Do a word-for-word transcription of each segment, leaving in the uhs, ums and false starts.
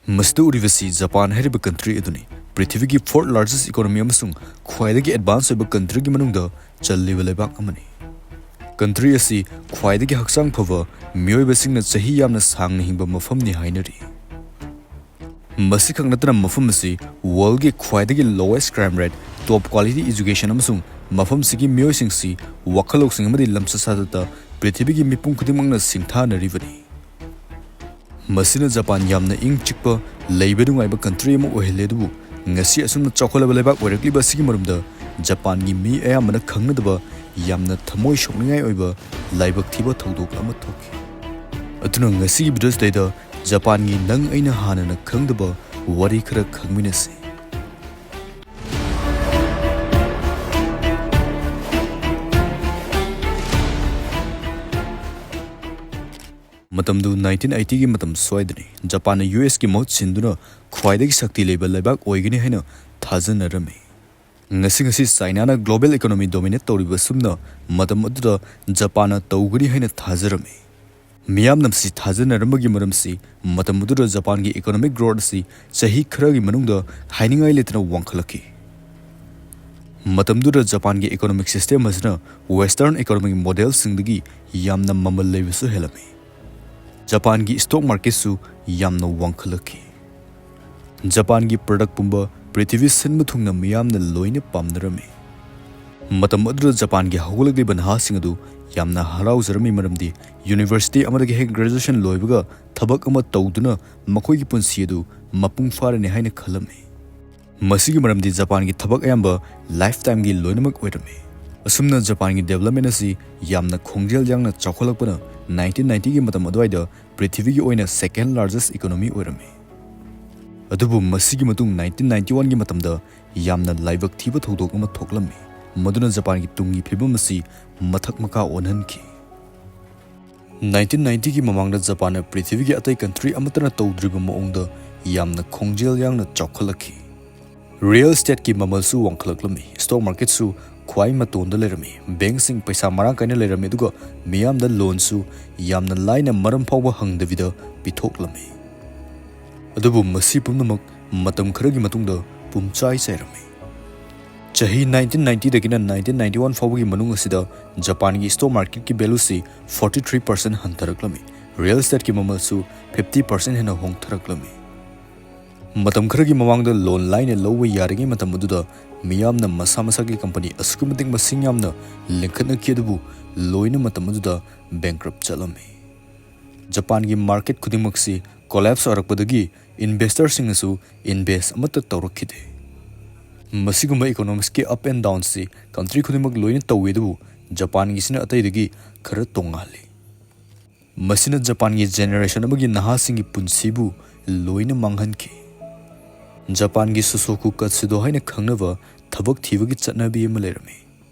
ꯃꯁꯤꯗ ꯎꯔꯤꯕꯁꯤ ꯖꯄꯥꯟ ꯍꯥꯏꯔꯤꯕ ꯀꯟꯇ꯭ꯔꯤ ꯑꯗꯨꯅꯤ꯫ ꯄ꯭ꯔꯤꯊꯤꯕꯤꯒꯤ fourth largest economy ꯑꯃꯁꯨꯡ ꯈ꯭ꯋꯥꯏꯗꯒꯤ ꯑꯦꯗꯚꯥꯟꯁ ꯑꯣꯏꯕ ꯀꯟꯇ꯭ꯔꯤꯒꯤ ꯃꯅꯨꯡꯗ ꯆꯜꯂꯤꯕ ꯂꯩꯕꯥꯛ ꯑꯃꯅꯤ꯫ ꯀꯟꯇ꯭ꯔꯤ ꯑꯁꯤ ꯈ꯭ꯋꯥꯏꯗꯒꯤ ꯍꯛꯆꯥꯡ ꯐꯕ, ꯃꯤꯑꯣꯏꯕꯁꯤꯡꯅ ꯆꯍꯤ ꯌꯥꯝꯅ ꯁꯥꯡꯅ ꯍꯤꯡꯕ ꯃꯐꯝꯅꯤ ꯍꯥꯏꯅꯔꯤ꯫ ꯃꯁꯤꯈꯛ ꯅꯠꯇꯅ ꯃꯐꯝ ꯑꯁꯤ ꯋꯥꯔꯜꯒꯤ ꯈ꯭ꯋꯥꯏꯗꯒꯤ lowest crime rate, top quality education ꯑꯃꯁꯨꯡ ꯃꯐꯝꯁꯤꯒꯤ ꯃꯤꯑꯣꯏꯁꯤꯡꯁꯤ ꯋꯥꯈꯜ ꯂꯧꯁꯤꯡ ꯑꯃꯗꯤ ꯂꯝꯆꯠ ꯁꯥꯖꯠꯇ ꯄ꯭ꯔꯤꯊꯤꯕꯤꯒꯤ ꯃꯤꯄꯨꯝ ꯈꯨꯗꯤꯡꯃꯛꯅ ꯁꯤꯡꯊꯥꯅꯔꯤꯕꯅꯤ꯫ ꯃꯁꯤꯅ ꯖꯄꯥꯟ ꯌꯥꯝꯅ ꯏꯪ ꯆꯤꯛꯄ, ꯂꯩꯕ ꯅꯨꯡꯉꯥꯏꯕ ꯀꯟꯇ꯭ꯔꯤ ꯑꯃ ꯑꯣꯏꯍꯜꯂꯦ꯫ ꯑꯗꯨꯕꯨ ꯉꯁꯤ ꯑꯁꯨꯝꯅ ꯆꯥꯎꯈꯠꯂꯕ ꯂꯩꯕꯥꯛ ꯑꯣꯏꯔꯛꯂꯤꯕ ꯑꯁꯤꯒꯤ ꯃꯔꯝꯗ ꯖꯄꯥꯟꯒꯤ ꯃꯤ ꯑꯌꯥꯝꯕꯅ ꯈꯪꯅꯗꯕ ꯌꯥꯝꯅ ꯊꯃꯣꯏ ꯁꯣꯛꯅꯤꯡꯉꯥꯏ ꯑꯣꯏꯕ ꯂꯥꯏꯕꯛ ꯊꯤꯕ ꯊꯧꯗꯣꯛ ꯑꯃ ꯊꯣꯛꯈꯤ꯫ ꯑꯗꯨꯅ ꯉꯁꯤꯒꯤ ꯚꯤꯗꯤꯑꯣꯁꯤꯗꯩꯗ ꯖꯄꯥꯟꯒꯤ ꯅꯪ ꯑꯩꯅ ꯍꯥꯟꯅꯅ ꯈꯪꯗꯕ ꯋꯥꯔꯤ ꯈꯔ ꯈꯪꯃꯤꯟꯅꯁꯤ꯫ ꯃꯇꯝꯗꯨ nineteen eightyꯒꯤ ꯃꯇꯝ ꯁ꯭ꯋꯥꯏꯗꯅꯤ꯫ ꯖꯄꯥꯟꯅ USꯀꯤ ꯃꯍꯨꯠ ꯁꯤꯟꯗꯨꯅ ꯈ꯭ꯋꯥꯏꯗꯒꯤ ꯁꯛꯇꯤ ꯂꯩꯕ ꯂꯩꯕꯥꯛ ꯑꯣꯏꯒꯅꯤ ꯍꯥꯏꯅ ꯊꯥꯖꯅꯔꯝꯃꯤ꯫ ꯉꯁꯤ ꯉꯁꯤ ꯆꯥꯏꯅꯥꯅ global economy dominate ꯇꯧꯔꯤꯕ ꯑꯁꯨꯝꯅ ꯃꯇꯝ ꯑꯗꯨꯗ ꯖꯄꯥꯟꯅ ꯇꯧꯒꯅꯤ ꯍꯥꯏꯅ ꯊꯥꯖꯔꯝꯃꯤ꯫ ꯃꯤꯌꯥꯝꯅ ꯃꯁꯤ ꯊꯥꯖꯅꯔꯝꯕꯒꯤ ꯃꯔꯝꯁꯤ ꯃꯇꯝ ꯑꯗꯨꯗ ꯖꯄꯥꯟꯒꯤ economic growth ꯑꯁꯤ ꯆꯍꯤ ꯈꯔꯒꯤ ꯃꯅꯨꯡꯗ ꯍꯥꯏꯅꯤꯡꯉꯥꯏ ꯂꯩꯇꯅ ꯋꯥꯡꯈꯠꯂꯛꯈꯤ꯫ ꯃꯇꯝꯗꯨꯗ ꯖꯄꯥꯟꯒꯤ economic system ꯑꯁꯤꯅ Western economic modelꯁꯤꯡꯗꯒꯤ ꯌꯥꯝꯅ ꯃꯃꯜ ꯂꯩꯕꯁꯨ ꯍꯦꯜꯂꯝꯃꯤ꯫ ꯖꯄꯥꯟꯒꯤ stock marketꯁꯨ ꯌꯥꯝꯅ ꯋꯥꯡꯈꯠꯂꯛꯈꯤ꯫ ꯖꯄꯥꯟꯒꯤ product ꯄꯨꯝꯕ ꯄ꯭ꯔꯤꯊꯤꯕꯤ ꯁꯤꯟꯕ ꯊꯨꯡꯅ ꯃꯤꯌꯥꯝꯅ ꯂꯣꯏꯅ ꯄꯥꯝꯅꯔꯝꯃꯤ꯫ ꯃꯇꯝ ꯑꯗꯨꯗ ꯖꯄꯥꯟꯒꯤ ꯍꯧꯒꯠꯂꯛꯂꯤꯕ ꯅꯍꯥꯁꯤꯡ ꯑꯗꯨ ꯌꯥꯝꯅ ꯍꯔꯥꯎꯖꯔꯝꯃꯤ, ꯃꯔꯝꯗꯤ university ꯑꯃꯗꯒꯤ ꯍꯦꯛ graduation ꯂꯣꯏꯕꯒ ꯊꯕꯛ ꯑꯃ ꯇꯧꯗꯨꯅ ꯃꯈꯣꯏꯒꯤ ꯄꯨꯟꯁꯤ ꯑꯗꯨ ꯃꯄꯨꯡ ꯐꯥꯔꯅꯤ ꯍꯥꯏꯅ ꯈꯜꯂꯝꯃꯤ꯫ ꯃꯁꯤꯒꯤ ꯃꯔꯝꯗꯤ ꯖꯄꯥꯟꯒꯤ ꯊꯕꯛ ꯑꯌꯥꯝꯕ lifetimeꯒꯤ ꯂꯣꯏꯅꯃꯛ ꯑꯣꯏꯔꯝꯃꯤ꯫ ꯑꯁꯨꯝꯅ ꯖꯄꯥꯟꯒꯤ development ꯑꯁꯤ ꯌꯥꯝꯅ ꯈꯣꯡꯖꯦꯜ ꯌꯥꯡꯅ ꯆꯥꯎꯈꯠꯂꯛꯄꯅ nineteen ninetyꯒꯤ ꯃꯇꯝ ꯑꯗꯨꯋꯥꯏꯗ ꯄ꯭ꯔꯤꯊꯤꯕꯤꯒꯤ ꯑꯣꯏꯅ second largest economy ꯑꯣꯏꯔꯝꯃꯤ꯫ ꯑꯗꯨꯕꯨ ꯃꯁꯤꯒꯤ ꯃꯇꯨꯡ nineteen ninety oneꯒꯤ ꯃꯇꯝꯗ ꯌꯥꯝꯅ ꯂꯥꯏꯕꯛ ꯊꯤꯕ ꯊꯧꯗꯣꯛ ꯑꯃ ꯊꯣꯛꯂꯝꯃꯤ, ꯃꯗꯨꯅ ꯖꯄꯥꯟꯒꯤ ꯇꯨꯡꯒꯤ ꯐꯤꯕꯝ ꯑꯁꯤ ꯃꯊꯛ ꯃꯈꯥ ꯑꯣꯟꯍꯟꯈꯤ꯫ Nineteen ninetyꯒꯤ ꯃꯃꯥꯡꯗ ꯖꯄꯥꯟꯅ ꯄ꯭ꯔꯤꯊꯤꯕꯤꯒꯤ ꯑꯇꯩ ꯀꯟꯇ꯭ꯔꯤ ꯑꯃꯠꯇꯅ ꯇꯧꯗ꯭ꯔꯤꯕ ꯃꯑꯣꯡꯗ ꯌꯥꯝꯅ ꯈꯣꯡꯖꯦꯜ ꯌꯥꯡꯅ ꯆꯥꯎꯈꯠꯂꯛꯈꯤ꯫ Real estateꯀꯤ ꯃꯃꯜꯁꯨ ꯋꯥꯡꯈꯠꯂꯛꯂꯝꯃꯤ꯫ Stock marketꯁꯨ ꯈ꯭ꯋꯥꯏ ꯃꯇꯣꯟꯗ ꯂꯩꯔꯝꯃꯤ꯫ Bankꯁꯤꯡ ꯄꯩꯁꯥ ꯃꯔꯥꯡ ꯀꯥꯏꯅ ꯂꯩꯔꯝꯃꯤ, ꯑꯗꯨꯒ ꯃꯤꯌꯥꯝꯗ loanꯁꯨ ꯌꯥꯝꯅ ꯂꯥꯏꯅ ꯃꯔꯝ ꯐꯥꯎꯕ ꯍꯪꯗꯕꯤꯗ ꯄꯤꯊꯣꯛꯂꯝꯃꯤ꯫ ꯑꯗꯨꯕꯨ ꯃꯁꯤ ꯄꯨꯝꯅꯃꯛ ꯃꯇꯝ ꯈꯔꯒꯤ ꯃꯇꯨꯡꯗ ꯄꯨꯝꯆꯥꯏ ꯆꯥꯏꯔꯝꯃꯤ꯫ ꯆꯍꯤ ꯅꯥꯏꯟꯇꯤꯟ ꯅꯥꯏꯟꯇꯤꯗꯒꯤꯅ ꯅꯥꯏꯟꯇꯤꯟ ꯅꯥꯏꯟꯇꯤ ꯋꯥꯟ ꯐꯥꯎꯕꯒꯤ ꯃꯅꯨꯡ ꯑꯁꯤꯗ ꯖꯄꯥꯟꯒꯤ ꯁ꯭ꯇꯣꯛ ꯃꯥꯔꯀꯦꯠꯀꯤ ꯚꯦꯂꯨꯁꯤ ꯐꯣꯔꯇꯤ ꯊ꯭ꯔꯤ ꯄꯥꯔꯁꯦꯟ ꯍꯟꯊꯔꯛꯂꯝꯃꯤ꯫ ꯔꯤꯌꯦꯜ ꯏꯁꯇꯦꯠꯀꯤ ꯃꯃꯜꯁꯨ ꯐꯤꯐꯇꯤ ꯄꯥꯔꯁꯦꯟ ꯍꯦꯟꯅ ꯍꯣꯡꯊꯔꯛꯂꯝꯃꯤ꯫ ꯃꯇꯝ ꯈꯔꯒꯤ ꯃꯃꯥꯡꯗ ꯂꯣꯟ ꯂꯥꯏꯅ ꯂꯧꯕ ꯌꯥꯔꯤꯉꯩ ꯃꯇꯝ ꯑꯗꯨꯗ ꯃꯤꯌꯥꯝꯅ ꯃꯁꯥ ꯃꯁꯥꯒꯤ ꯀꯝꯄꯅꯤ ꯑꯁꯨꯛꯀꯤ ꯃꯇꯤꯛ ꯃꯁꯤꯡ ꯌꯥꯝꯅ ꯂꯤꯡꯈꯠꯅꯈꯤ, ꯑꯗꯨꯕꯨ ꯂꯣꯏꯅ ꯃꯇꯝ ꯑꯗꯨꯗ ꯕꯦꯡꯀ꯭ꯔꯞ ꯆꯠꯂꯝꯃꯤ꯫ ꯖꯄꯥꯟꯒꯤ ꯃꯥꯔꯀꯦꯠ ꯈꯨꯗꯤꯡꯃꯛꯁꯤ ꯀꯣꯂꯦꯞꯁ ꯑꯣꯏꯔꯛꯄꯗꯒꯤ ꯏꯟꯚꯦꯁꯇꯔꯁꯤꯡꯅꯁꯨ ꯏꯟꯚꯦꯁ ꯑꯃꯠꯇ ꯇꯧꯔꯛꯈꯤꯗꯦ꯫ ꯃꯁꯤꯒꯨꯝꯕ ꯏꯀꯣꯅꯣꯃꯤꯛꯁꯀꯤ ꯑꯞ ꯑꯦꯟ ꯗꯥꯎꯟꯁꯤ ꯀꯟꯇ꯭ꯔꯤ ꯈꯨꯗꯤꯡꯃꯛ ꯂꯣꯏꯅ ꯇꯧꯏ, ꯑꯗꯨꯕꯨ ꯖꯄꯥꯟꯒꯤꯁꯤꯅ ꯑꯇꯩꯗꯒꯤ ꯈꯔ ꯇꯣꯉꯥꯜꯂꯤ꯫ ꯃꯁꯤꯅ ꯖꯄꯥꯟꯒꯤ ꯖꯦꯅꯦꯔꯦꯁꯟ ꯑꯃꯒꯤ ꯅꯍꯥꯁꯤꯡꯒꯤ ꯄꯨꯟꯁꯤꯕꯨ ꯂꯣꯏꯅ ꯃꯥꯡꯍꯟꯈꯤ꯫ ꯖꯄꯥꯟꯒꯤ ꯁꯨꯁꯣꯀꯨ ꯀꯠꯁꯨꯗꯣ ꯍꯥꯏꯅ ꯈꯪꯅꯕ ꯊꯕꯛ ꯊꯤꯕꯒꯤ ꯆꯠꯅꯕꯤ ꯑꯃ ꯂꯩꯔꯝꯃꯤ꯫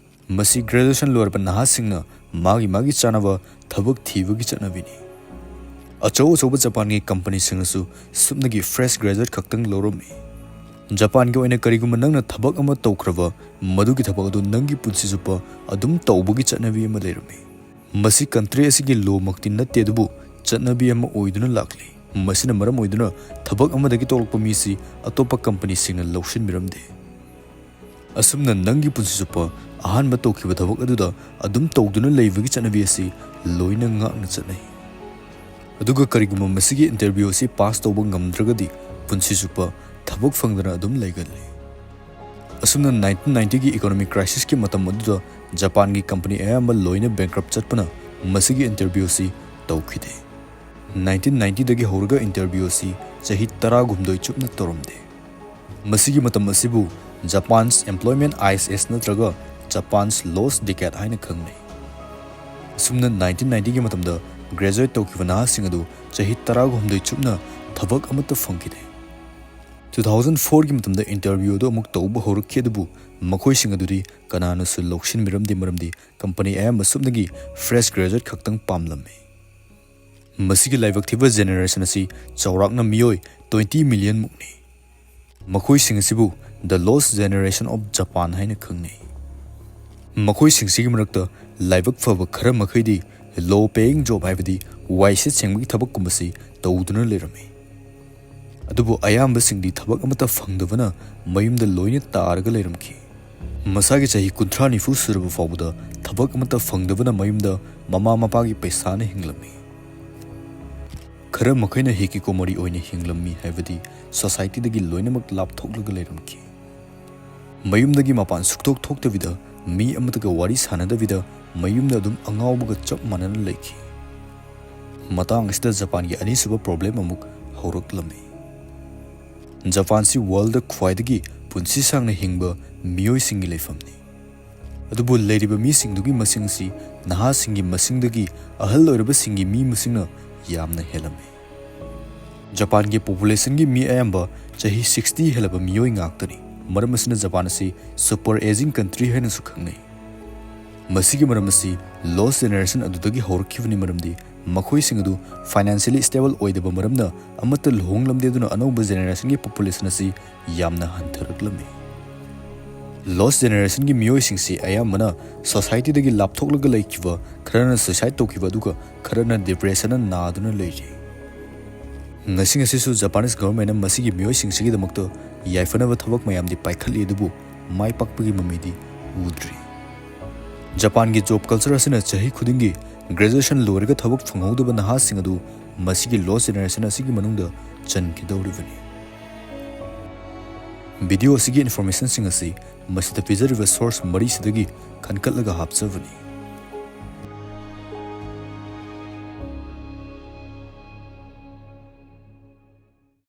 ꯃꯁꯤ ꯒ꯭ꯔꯦꯖꯨꯑꯦꯁꯟ ꯂꯣꯏꯔꯕ ꯅꯍꯥꯁꯤꯡꯅ ꯃꯥꯒꯤ ꯃꯥꯒꯤ ꯆꯥꯅꯕ ꯊꯕꯛ ꯊꯤꯕꯒꯤ ꯆꯠꯅꯕꯤꯅꯤ꯫ ꯑꯆꯧ ꯑꯆꯧꯕ ꯖꯄꯥꯟꯒꯤ ꯀꯝꯄꯅꯤꯁꯤꯡꯅꯁꯨ ꯁꯨꯞꯅꯒꯤ ꯐ꯭ꯔꯦꯁ ꯒ꯭ꯔꯦꯖꯨꯑꯦꯠ ꯈꯛꯇꯪ ꯂꯧꯔꯝꯃꯤ꯫ ꯖꯄꯥꯟꯒꯤ ꯑꯣꯏꯅ ꯀꯔꯤꯒꯨꯝꯕ ꯅꯪꯅ ꯊꯕꯛ ꯑꯃ ꯇꯧꯈ꯭ꯔꯕ, ꯃꯗꯨꯒꯤ ꯊꯕꯛ ꯑꯗꯨ ꯅꯪꯒꯤ ꯄꯨꯟꯁꯤ ꯆꯨꯞꯄ ꯑꯗꯨꯝ ꯇꯧꯕꯒꯤ ꯆꯠꯅꯕꯤ ꯑꯃ ꯂꯩꯔꯝꯃꯤ꯫ ꯃꯁꯤ ꯀꯟꯇ꯭ꯔꯤ ꯑꯁꯤꯒꯤ ꯂꯣꯃꯛꯇꯤ ꯅꯠꯇꯦ, ꯑꯗꯨꯕꯨ ꯆꯠꯅꯕꯤ ꯑꯃ ꯑꯣꯏꯗꯨꯅ ꯂꯥꯛꯂꯤ꯫ ꯃꯁꯤꯅ ꯃꯔꯝ ꯑꯣꯏꯗꯨꯅ ꯊꯕꯛ ꯑꯃꯗꯒꯤ ꯇꯣꯛꯂꯛꯄ ꯃꯤꯁꯤ ꯑꯇꯣꯞꯄ ꯀꯝꯄꯅꯤꯁꯤꯡꯅ ꯂꯧꯁꯤꯟꯕꯤꯔꯝꯗꯦ꯫ ꯑꯁꯨꯝꯅ ꯅꯪꯒꯤ ꯄꯨꯟꯁꯤ ꯆꯨꯞꯄ ꯑꯍꯥꯟꯕ ꯇꯧꯈꯤꯕ ꯊꯕꯛ ꯑꯗꯨꯗ ꯑꯗꯨꯝ ꯇꯧꯗꯨꯅ ꯂꯩꯕꯒꯤ ꯆꯠꯅꯕꯤ ꯑꯁꯤ ꯂꯣꯏꯅ ꯉꯥꯛꯅ ꯆꯠꯅꯩ꯫ ꯑꯗꯨꯒ ꯀꯔꯤꯒꯨꯝꯕ ꯃꯁꯤꯒꯤ ꯏꯟꯇꯔꯚ꯭ꯌꯨ ꯑꯁꯤ ꯄꯥꯁ ꯇꯧꯕ ꯉꯝꯗ꯭ꯔꯒꯗꯤ ꯄꯨꯟꯁꯤ ꯆꯨꯞꯄ ꯊꯕꯛ ꯐꯪꯗꯅ ꯑꯗꯨꯝ ꯂꯩꯒꯜꯂꯤ꯫ ꯑꯁꯨꯝꯅ ꯅꯥꯏꯟꯇꯤꯟ ꯅꯥꯏꯟꯇꯤꯒꯤ ꯏꯀꯣꯅꯣꯃꯤꯛ ꯀ꯭ꯔꯥꯏꯁꯤꯁꯀꯤ ꯃꯇꯝ ꯑꯗꯨꯗ ꯖꯄꯥꯟꯒꯤ ꯀꯝꯄꯅꯤ ꯑꯌꯥꯝꯕ ꯂꯣꯏꯅ ꯕꯦꯡꯀ꯭ꯔꯞ ꯆꯠꯄꯅ ꯃꯁꯤꯒꯤ ꯏꯟꯇꯔꯚ꯭ꯌꯨ ꯑꯁꯤ ꯇꯧꯈꯤꯗꯦ꯫ ꯅꯥꯏꯟꯇꯤꯟ ꯅꯥꯏꯟꯇꯤꯗꯒꯤ ꯍꯧꯔꯒ ꯏꯟꯇꯔꯚ꯭ꯌꯨ ꯑꯁꯤ ꯆꯍꯤ ꯇꯔꯥꯍꯨꯝꯗꯣꯏ ꯆꯨꯞꯅ ꯇꯧꯔꯝꯗꯦ꯫ ꯃꯁꯤꯒꯤ ꯃꯇꯝ ꯑꯁꯤꯕꯨ Japan's Employment I S S ꯅꯠꯇ꯭ꯔꯒ Japan's Lost Decade ꯍꯥꯏꯅ ꯈꯪꯅꯩ꯫ ꯑꯁꯨꯝꯅ ꯅꯥꯏꯟꯇꯤꯟ ꯅꯥꯏꯟꯇꯤꯒꯤ ꯃꯇꯝꯗ ꯒ꯭ꯔꯦꯖꯨꯑꯦꯠ ꯇꯧꯈꯤꯕ ꯅꯍꯥꯁꯤꯡ ꯑꯗꯨ ꯆꯍꯤ ꯇꯔꯥꯍꯨꯝꯗꯣꯏ ꯆꯨꯞꯅ ꯊꯕꯛ ꯑꯃꯠꯇ ꯐꯪꯈꯤꯗꯦ꯫ ꯇꯨ ꯊꯥꯎꯖꯟ ꯐꯣꯔꯒꯤ ꯃꯇꯝꯗ ꯏꯟꯇꯔꯚ꯭ꯌꯨ ꯑꯗꯨ ꯑꯃꯨꯛ ꯇꯧꯕ ꯍꯧꯔꯛꯈꯤ, ꯑꯗꯨꯕꯨ ꯃꯈꯣꯏꯁꯤꯡ ꯑꯗꯨꯗꯤ ꯀꯅꯥꯅꯁꯨ ꯂꯧꯁꯤꯟꯕꯤꯔꯝꯗꯦ, ꯃꯔꯝꯗꯤ ꯀꯝꯄꯅꯤ ꯑꯌꯥꯝꯕ ꯁꯨꯞꯅꯒꯤ ꯐ꯭ꯔꯦꯁ ꯒ꯭ꯔꯦꯖꯨꯑꯦꯠ ꯈꯛꯇꯪ ꯄꯥꯝꯂꯝꯃꯤ꯫ ꯃꯁꯤꯒꯤ ꯂꯥꯏꯕꯛ ꯊꯤꯕ ꯖꯦꯅꯦꯔꯦꯁꯟ ꯑꯁꯤ ꯆꯥꯎꯔꯥꯛꯅ ꯃꯤꯑꯣꯏ ꯇ꯭ꯋꯦꯟꯇꯤ ꯃꯤꯂꯤꯌꯟ ꯃꯨꯛꯅꯤ꯫ ꯃꯈꯣꯏꯁꯤꯡ ꯑꯁꯤꯕꯨ The Lost Generation of Japan ꯍꯥꯏꯅ ꯈꯪꯅꯩ꯫ ꯃꯈꯣꯏꯁꯤꯡꯁꯤꯒꯤ ꯃꯔꯛꯇ ꯂꯥꯏꯕꯛ ꯐꯕ ꯈꯔ ꯃꯈꯩꯗꯤ ꯂꯣ ꯄꯦꯌꯤꯡ ꯖꯣꯕ, ꯍꯥꯏꯕꯗꯤ ꯋꯥꯏꯁꯤꯠ ꯁꯦꯡꯕꯒꯤ ꯊꯕꯛꯀꯨꯝꯕꯁꯤ ꯇꯧꯗꯨꯅ ꯂꯩꯔꯝꯃꯤ꯫ ꯑꯗꯨꯕꯨ ꯑꯌꯥꯝꯕꯁꯤꯡꯗꯤ ꯊꯕꯛ ꯑꯃꯠꯇ ꯐꯪꯗꯕꯅ ꯃꯌꯨꯝꯗ ꯂꯣꯏꯅ ꯇꯥꯔꯒ ꯂꯩꯔꯝꯈꯤ꯫ ꯃꯁꯥꯒꯤ ꯆꯍꯤ ꯀꯨꯟꯊ꯭ꯔꯥ ꯅꯤꯐꯨ ꯁꯨꯔꯕ ꯐꯥꯎꯕꯗ ꯊꯕꯛ ꯑꯃꯠꯇ ꯐꯪꯗꯕꯅ ꯃꯌꯨꯝꯗ ꯃꯃꯥ ꯃꯄꯥꯒꯤ ꯄꯩꯁꯥꯅ ꯍꯤꯡꯂꯝꯃꯤ꯫ ꯈꯔ ꯃꯈꯩꯅ ꯍꯤꯀꯤꯀꯣꯃꯣꯔꯤ ꯑꯣꯏꯅ ꯍꯤꯡꯂꯝꯃꯤ, ꯍꯥꯏꯕꯗꯤ ꯁꯣꯁꯥꯏꯇꯤꯗꯒꯤ ꯂꯣꯏꯅꯃꯛ ꯂꯥꯞꯊꯣꯛꯂꯒ ꯂꯩꯔꯝꯈꯤ꯫ ꯃꯌꯨꯝꯗꯒꯤ ꯃꯄꯥꯟ ꯁꯨꯛꯊꯣꯛ ꯊꯣꯛꯇꯕꯤꯗ, ꯃꯤ ꯑꯃꯠꯇꯒ ꯋꯥꯔꯤ ꯁꯥꯟꯅꯗꯕꯤꯗ ꯃꯌꯨꯝꯗ ꯑꯗꯨꯝ ꯑꯉꯥꯎꯕꯒ ꯆꯞ ꯃꯥꯟꯅꯅ ꯂꯩꯈꯤ꯫ ꯃꯇꯥꯡ ꯑꯁꯤꯗ ꯖꯄꯥꯟꯒꯤ ꯑꯅꯤꯁꯨꯕ ꯄ꯭ꯔꯣꯕ꯭ꯂꯦꯝ ꯑꯃꯨꯛ ꯍꯧꯔꯛꯂꯝꯃꯤ꯫ ꯖꯄꯥꯟꯁꯤ ꯋꯥꯔꯜꯗ ꯈ꯭ꯋꯥꯏꯗꯒꯤ ꯄꯨꯟꯁꯤ ꯁꯥꯡꯅ ꯍꯤꯡꯕ ꯃꯤꯑꯣꯏꯁꯤꯡꯒꯤ ꯂꯩꯐꯝꯅꯤ꯫ ꯑꯗꯨꯕꯨ ꯂꯩꯔꯤꯕ ꯃꯤꯁꯤꯡꯗꯨꯒꯤ ꯃꯁꯤꯡꯁꯤ ꯅꯍꯥꯁꯤꯡꯒꯤ ꯃꯁꯤꯡꯗꯒꯤ ꯑꯍꯜ ꯑꯣꯏꯔꯕꯁꯤꯡꯒꯤ ꯃꯤ ꯃꯁꯤꯡꯅ ꯌꯥꯝꯅ ꯍꯦꯜꯂꯝꯃꯤ꯫ ꯖꯄꯥꯟꯒꯤ ꯄꯣꯄꯨꯂꯦꯁꯟꯒꯤ ꯃꯤ ꯑꯌꯥꯝꯕ ꯆꯍꯤ ꯁꯤꯛꯁꯇꯤ ꯍꯦꯜꯂꯕ ꯃꯤꯑꯣꯏ ꯉꯥꯛꯇꯅꯤ꯫ ꯃꯔꯝ ꯑꯁꯤꯅ ꯖꯄꯥꯟ ꯑꯁꯤ ꯁꯨꯄꯔ ꯑꯦꯖꯤꯡ ꯀꯟꯇ꯭ꯔꯤ ꯍꯥꯏꯅꯁꯨ ꯈꯪꯅꯩ꯫ ꯃꯁꯤꯒꯤ ꯃꯔꯝ ꯑꯁꯤ ꯂꯣꯁ ꯖꯦꯅꯦꯔꯦꯁꯟ ꯑꯗꯨꯗꯒꯤ ꯍꯧꯔꯛꯈꯤꯕꯅꯤ, ꯃꯔꯝꯗꯤ ꯃꯈꯣꯏꯁꯤꯡ ꯑꯗꯨ ꯐꯥꯏꯅꯥꯟꯁꯤꯌꯦꯂꯤ ꯁ꯭ꯇꯦꯕꯜ ꯑꯣꯏꯗꯕ ꯃꯔꯝꯅ ꯑꯃꯠꯇ ꯂꯨꯍꯣꯡꯂꯝꯗꯦ꯫ ꯑꯗꯨꯅ ꯑꯅꯧꯕ ꯖꯦꯅꯦꯔꯦꯁꯟꯒꯤ ꯄꯣꯄꯨꯂꯦꯁꯟ ꯑꯁꯤ ꯌꯥꯝꯅ ꯍꯟꯊꯔꯛꯂꯝꯃꯤ꯫ ꯂꯣꯁ ꯖꯦꯅꯦꯔꯦꯁꯟꯒꯤ ꯃꯤꯑꯣꯏꯁꯤꯡꯁꯤ ꯑꯌꯥꯝꯕꯅ ꯁꯣꯁꯥꯏꯇꯤꯗꯒꯤ ꯂꯥꯞꯊꯣꯛꯂꯒ ꯂꯩꯈꯤꯕ, ꯈꯔꯅ ꯁꯨꯏꯁꯥꯏꯗ ꯇꯧꯈꯤꯕ, ꯑꯗꯨꯒ ꯈꯔꯅ ꯗꯤꯄ꯭ꯔꯦꯁꯟꯅ ꯅꯥꯗꯨꯅ ꯂꯩꯔꯤ꯫ ꯉꯁꯤ ꯉꯁꯤꯁꯨ ꯖꯄꯥꯅꯤꯁ ꯒꯚꯔꯟꯃꯦꯟꯅ ꯃꯁꯤꯒꯤ ꯃꯤꯑꯣꯏꯁꯤꯡꯁꯤꯒꯤꯗꯃꯛꯇ ꯌꯥꯏꯐꯅꯕ ꯊꯕꯛ ꯃꯌꯥꯝꯗꯤ ꯄꯥꯏꯈꯠꯂꯤ, ꯑꯗꯨꯕꯨ ꯃꯥꯏ ꯄꯥꯛꯄꯒꯤ ꯃꯃꯤꯗꯤ ꯎꯗ꯭ꯔꯤ꯫ ꯖꯄꯥꯟꯒꯤ ꯖꯣꯕ ꯀꯜꯆꯔ ꯑꯁꯤꯅ ꯆꯍꯤ ꯈꯨꯗꯤꯡꯒꯤ ꯒ꯭ꯔꯦꯖꯨꯑꯦꯁꯟ ꯂꯣꯏꯔꯒ ꯊꯕꯛ ꯐꯪꯍꯧꯗꯕ ꯅꯍꯥꯁꯤꯡ ꯑꯗꯨ ꯃꯁꯤꯒꯤ ꯂꯣꯁ ꯖꯦꯅꯦꯔꯦꯁꯟ ꯑꯁꯤꯒꯤ ꯃꯅꯨꯡꯗ ꯆꯟꯈꯤꯗꯧꯔꯤꯕꯅꯤ꯫ ꯚꯤꯗꯤꯑꯣ ꯑꯁꯤꯒꯤ ꯏꯟꯐꯣꯔꯃꯦꯁꯟꯁꯤꯡ ꯑꯁꯤ ꯃꯁꯤꯗ ꯄꯤꯖꯔꯤꯕ ꯁꯣꯔꯁ ꯃꯔꯤꯁꯤꯗꯒꯤ ꯈꯟꯒꯠꯂꯒ ꯍꯥꯞꯆꯕꯅꯤ꯫